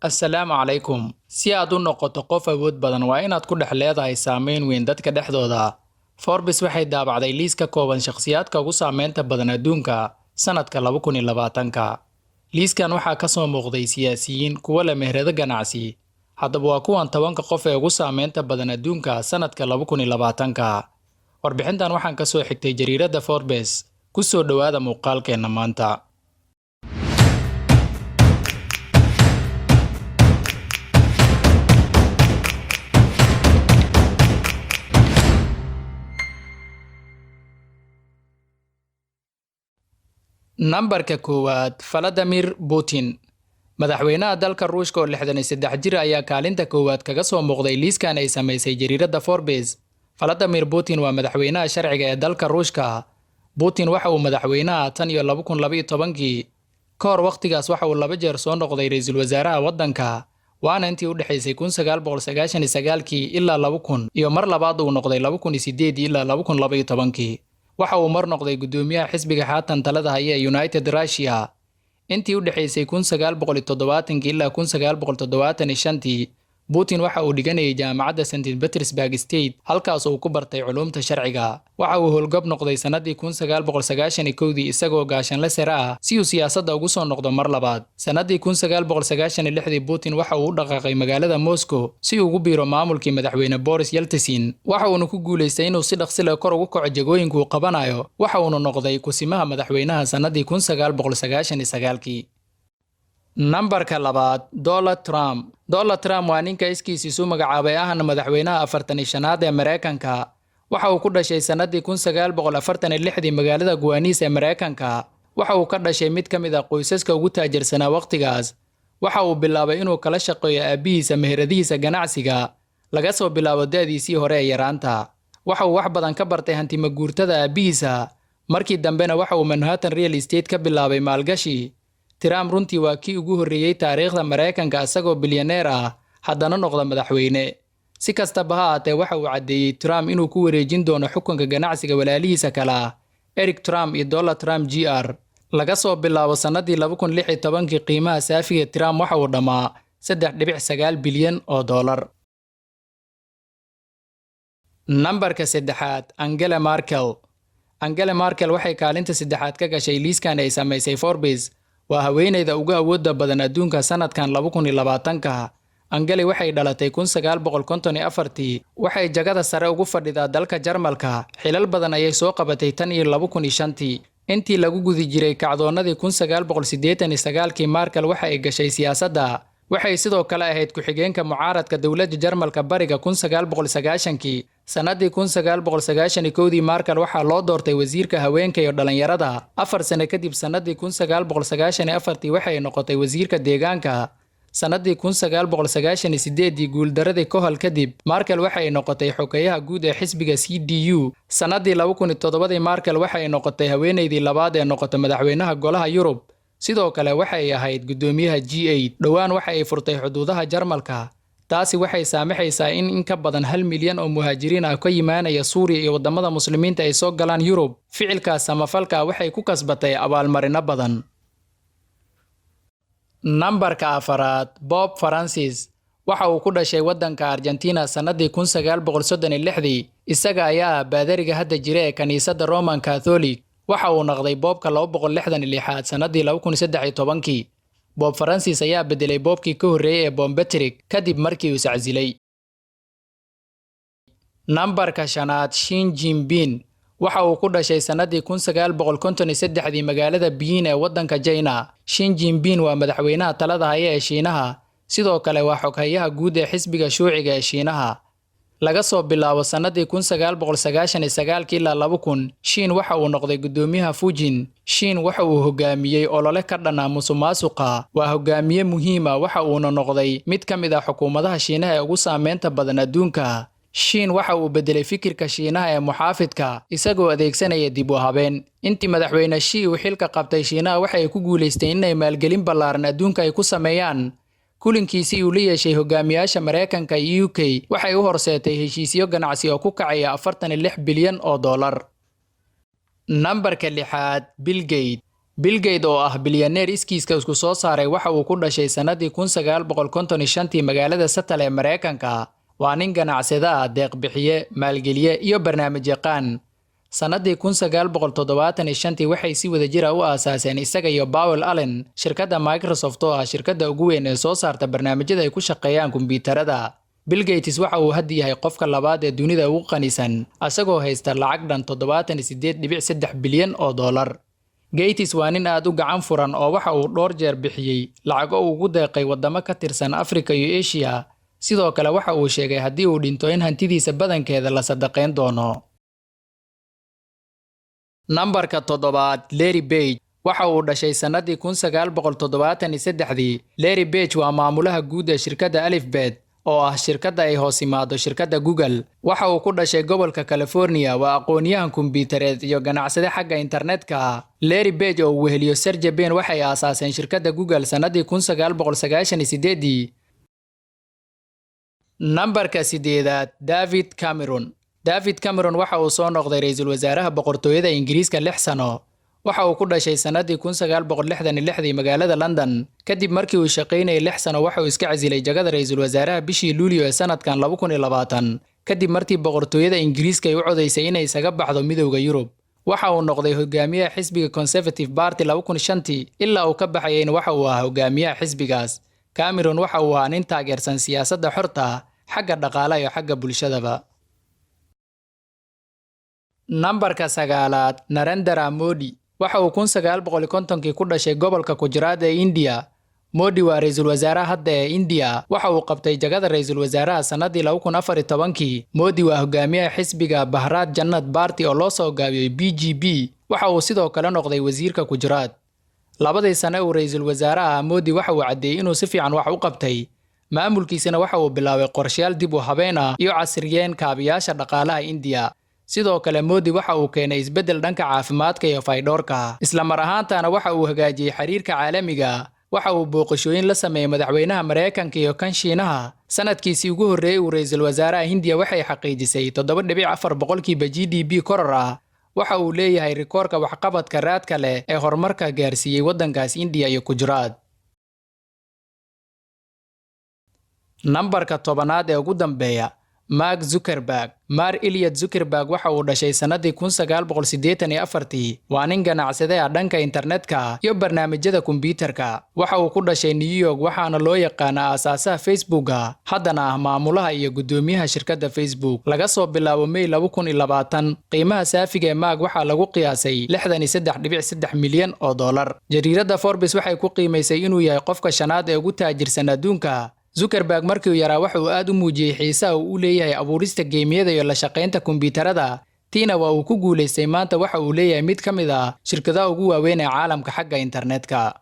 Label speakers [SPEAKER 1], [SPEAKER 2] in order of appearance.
[SPEAKER 1] Assalaamu calaykum. Si aad u noqoto qof awood badan, waa inaad ku dhex leedahay saameyn weyn dadka dhexdooda. Forbes waxay daabacday liis ka kooban shakhsiyaadka ugu saameynta badan adduunka sanadka 2020-ka. Liiskan waxaa ka soo muuqday siyaasiyiin, kuwo leh meherado ganacsi. Haddaba waa kuwan 10-ka qof ee ugu saameynta badan adduunka sanadka 2020-ka. Warbixintan waxaan ka soo xigtay jariiradda Forbes. Ku soo dhowaada muuqaalkeenna maanta. Nambarka koowaad, Vladimir Putin. Madaxweynaha dalka Ruushka oo 63 jir ayaa kaalinta koowaad kaga soo muuqday liiskan ay samaysay jariiradda Forbes. Vladimir Putin waa madaxweynaha sharciga ee dalka Ruushka. Putin waxa uu madaxweynaha tan iyo 2012-kii. Ka hor wakhtigaas waxa uu laba jeer soo noqday ra'iisul wasaaraha waddanka, waana intii u dhexaysay 1999-kii ilaa 2000, iyo mar labaad uu noqday 2008 ilaa 2012-kii. Waxa uu mar noqday guddoomiyaha xisbiga haatan talada haya ee United Russia. Intii u dhexaysay 1970-kii ilaa 1975-tii, Putin waxa uu dhiganayay jaamacadda St. Petersburg State, halkaas uu ku bartay culuumta sharciga. Waxa uu howlgab noqday sanadii 1991-dii isagoo gaashaanle sare ah, si uu siyaasadda ugu soo noqdo mar labaad. Sanadii 1996-dii, Putin waxa uu u dhaqaaqay magaalada Moscow si uu ugu biiro maamulkii madaxweyne Boris Yeltsin. Waxa uuna ku guulaystay inuu si dhaqsi leh kor ugu kaco jagooyinka uu qabanayo, waxa uuna noqday kusimaha madaxweynaha sanadii 1999-kii. Nambarka labaad, Donald Trump. Donald Trump waa ninka iskiis isu magacaabay, ahna madaxweynaha 45aad ee Mareykanka. Waxa uu ku dhashay sanadii 1946-dii magaalada Guanis ee Mareykanka. Waxa uu ka dhashay mid ka mid ah qoysaska ugu taajirsanaa wakhtigaas. Waxa uu bilaabay inuu kala shaqeeyo aabihiisa meheradihiisa ganacsiga laga soo bilaabo da'diisii hore ee yaraanta. Waxa uu wax badan ka bartay hantimaguurtada aabihiisa. Markii dambena waxa uu Manhattan Real Estate ka bilaabay maalgashi. Trump runtii waa kii ugu horreeyey taariikhda Mareykanka isagoo bilyaneer ah haddana noqda madaxweyne. Si kastaba ha ahaatee, waxa uu caddeeyey Trump inuu ku wareejin doono xukunka ganacsiga walaalihiisa kale ah, Eric Trump iyo Donald Trump Jr. Laga soo bilaabo sanadii 2016-kii, qiimaha saafiga Trump waxa uu dhammaa 3.9 bilyan oo dollar. Nambarka saddexaad, Angela Merkel. Angela Merkel waxay kaalinta saddexaad ka gashay liiskan ay samaysay Forbes. Waa haweeneyda ugu awoodda badan adduunka sanadkan 2020-ka. Angeli waxay dhalatay 1954-tii. Waxay jagada sare ugu fadhidaa dalka Jarmalka. Xilal badan ayay soo qabatay tan iyo 2005-tii. Intii lagu guda jiray kacdoonnadii 1989-kii, Merkel waxa ay gashay siyaasadda. Waxay sidoo kale ahayd ku-xigeenka mucaaradka dowladda Jarmalka bariga 1990-kii. Sanadii 1991-dii, Merkel waxaa loo doortay wasiirka haweenka iyo dhalinyarada. 4 sano kadib, sanadii 1994-tii, waxay noqotay wasiirka deegaanka. Sanadii 1998-dii, guuldaradii Kohl kadib, Merkel waxay noqotay xogeyaha guud ee xisbiga CDU. Sanadii 2007-dii, Merkel waxay noqotay haweeneydii labaad ee noqota madaxweynaha Golaha Yurub. Sidoo kale waxay ahayd guddoomiyaha G8. Dhowaan waxa ay furtay xuduudaha Jarmalka. Taasi waxay saamaxaysaa in ka badan 1 milyan oo muhaajiriin ah ka yimaanaya Suuriya iyo waddamada Muslimiinta ay soo galaan Yurub. Ficilkaas samafalka waxay ku kasbatay abaalmarino badan. Nambarka afaraad, Pope Francis. Waxa uu ku dhashay waddanka Argentina sanadii 1936-dii. Isaga ayaa ah baadariga hadda jira ee kaniisadda Roman Catholic. Waxa uu noqday Pope-ka 266aad sanadii 2013-kii. Pope Francis ayaa bedelay Pope-kii ka horreeyay ee Pope Patrick kadib markii uu iscasilay. Nambarka shanaad, Xi Jinping. Waxa uu ku dhashay sanadii 1953-dii magaalada Beijing ee waddanka China. Xi Jinping waa madaxweynaha talada haya ee Shiinaha. Sidoo kale waa xoghayaha guud ee xisbiga shuuciga ee Shiinaha. Laga soo bilaabo sanadii 1999-kii ilaa 2000, Xi waxa uu noqday guddoomiyaha Fujin. Xi waxa uu hogaamiyey olole ka dhan ah musuqmaasuqa. Waa hogaamiye muhiim ah, waxa uuna noqday mid ka mid ah xukuumadaha Shiinaha ee ugu saameynta badan adduunka. Xi waxa uu bedelay fikirka Shiinaha ee muxaafidka isagoo adeegsanaya dib u habeen. Intii madaxweyne Xi uu xilka qabtay, Shiinaha waxay ku guulaysteen inay maalgelin ballaaran adduunka ay ku sameeyaan. Kulankiisii uu la yeeshay hogaamiyaasha Mareykanka iyo UK waxay u horseetay heshiisyo ganacsi oo ku kacaya 46 bilyan oo dollar. Nambarka lixaad, Bill Gates. Bill Gates oo ah bilyaneer iskiiska isku soo saaray waxa uu ku dhashay sannadii 1955-tii magaalada Seattle ee Mareykanka. Waa nin ganacsade ah, deeq-bixiye, maalgeliye iyo barnaamij yaqaan. Sannadii 1975-tii waxay si wadajir ah u aasaaseen isaga iyo Paul Allen shirkadda Microsoft oo ah shirkadda ugu weyn ee soo saarta barnaamijyada ay ku shaqeeyaan kombiyuutarada. Bill Gates waxa uu hadda yahay qofka labaad ee dunida ugu qanisan, asagoo haysta lacag dhan 78.3 bilyan oo dollar. Gates waa nin aad u gacan furan oo waxa uu dhowr jeer bixiyey lacago uu ugu deeqay wadamo ka tirsan Afrika iyo Asia. Sidoo kale waxa uu sheegay haddii uu dhinto in hantidiisa badankeeda la sadaqayn doono. Nambarka toddobaad, Larry Page. Waxa uu dhashay sannadii 1973-dii. Larry Page waa maamulaha guud ee shirkadda Alphabet oo ah shirkadda ay hoos imaado shirkadda Google. Waxa uu ku dhashay gobolka California, waa aqoonyahan kombiyuutareed iyo ganacsade xagga internetka ah. Larry Page oo uu weheliyo Sergey Brin waxay aasaaseen shirkadda Google sannadii 1998-dii. Nambarka sideedaad, David Cameron. David Cameron waxa uu soo noqday ra'iisul wasaaraha boqortooyada Ingiriiska 6 sano. Waxa uu ku dhashay sannadii 1966-dii magaalada London. Kadib markii uu shaqaynayay 6 sano, waxa uu iska casilay jagada ra'iisul wasaaraha bishii Luulyo ee sanadkan 2020, kadib markii boqortooyada Ingiriiska ay u codaysay inay isaga baxdo Midowga Yurub. Waxa uu noqday hogaamiyaha xisbiga Conservative Party 2005-tii, ilaa uu ka baxayayna waxa uu ahaa hogaamiyaha xisbigaas. Cameron waxa uu ahaa nin taageersan siyaasadda xorta ah, xagga dhaqaalaha iyo xagga bulshadaba. Nambarka sagaalaad, Narendra Modi. Waxa uu 1950-kii ku dhashay gobolka Gujarat ee India. Modi waa ra'iisul wasaaraha hadda ee India. Waxa uu qabtay jagada ra'iisul wasaaraha sannadii 2014-kii. Modi waa hogaamiyaha xisbiga Bharat Janata Party oo loo soo gaabiyey BJP. Waxa uu sidoo kale noqday wasiirka Gujarat. Labadii sane uu ra'iisul wasaaraha, Modi waxa uu caddeeyey inuu si fiican wax u qabtay. Maamulkiisana waxa uu bilaabay qorshayaal dib u habeyn ah iyo casriyeen kaabiyaasha dhaqaalaha India. Sidoo kale Modi waxa uu keenay isbeddel dhanka caafimaadka iyo faydhoorka. Isla mar ahaantaana waxa uu hagaajiyey xiriirka caalamiga. Waxa uu booqashooyin la sameeyey madaxweynaha Mareykanka iyo kan Shiinaha. Sanadkiisii ugu horreeyey uu ra'iisul wasaaraha Hindiya waxay xaqiijisay 7.4% GDP koror ah. Waxa uu leeyahay rikoorka waxqabadka raadka leh ee horumarka gaarsiiyey waddankaas India iyo Gujarat. Nambarka 10aad ee ugu dambeeya, Mark Zuckerberg. Mark Elliot Zuckerberg waxa uu dhashay sannadii 1984-tii. Waa nin ganacsade ah dhanka internetka iyo barnaamijyada kombiyuutarka. Waxa uu ku dhashay New York, waxaana loo yaqaanaa aasaasaha Facebooka, haddana ah maamulaha iyo guddoomiyaha shirkadda Facebook. Laga soo bilaabo May 2020, qiimaha saafiga ee Mark waxaa lagu qiyaasay 63.3 milyan oo dollar. Jariiradda Forbes waxay ku qiimaysay inuu yahay qofka shanaad ee ugu taajirsan adduunka. Zuckerberg markii uu yaraa waxa uu aad u muujiyey xiisaha uu u leeyahay abuurista geemiyada iyo la shaqaynta kombiyuutarada. Tiina waa uu ku guulaystay. Maanta waxa uu leeyahay mid ka mid ah shirkadaha ugu waaweyn ee caalamka xagga internetka.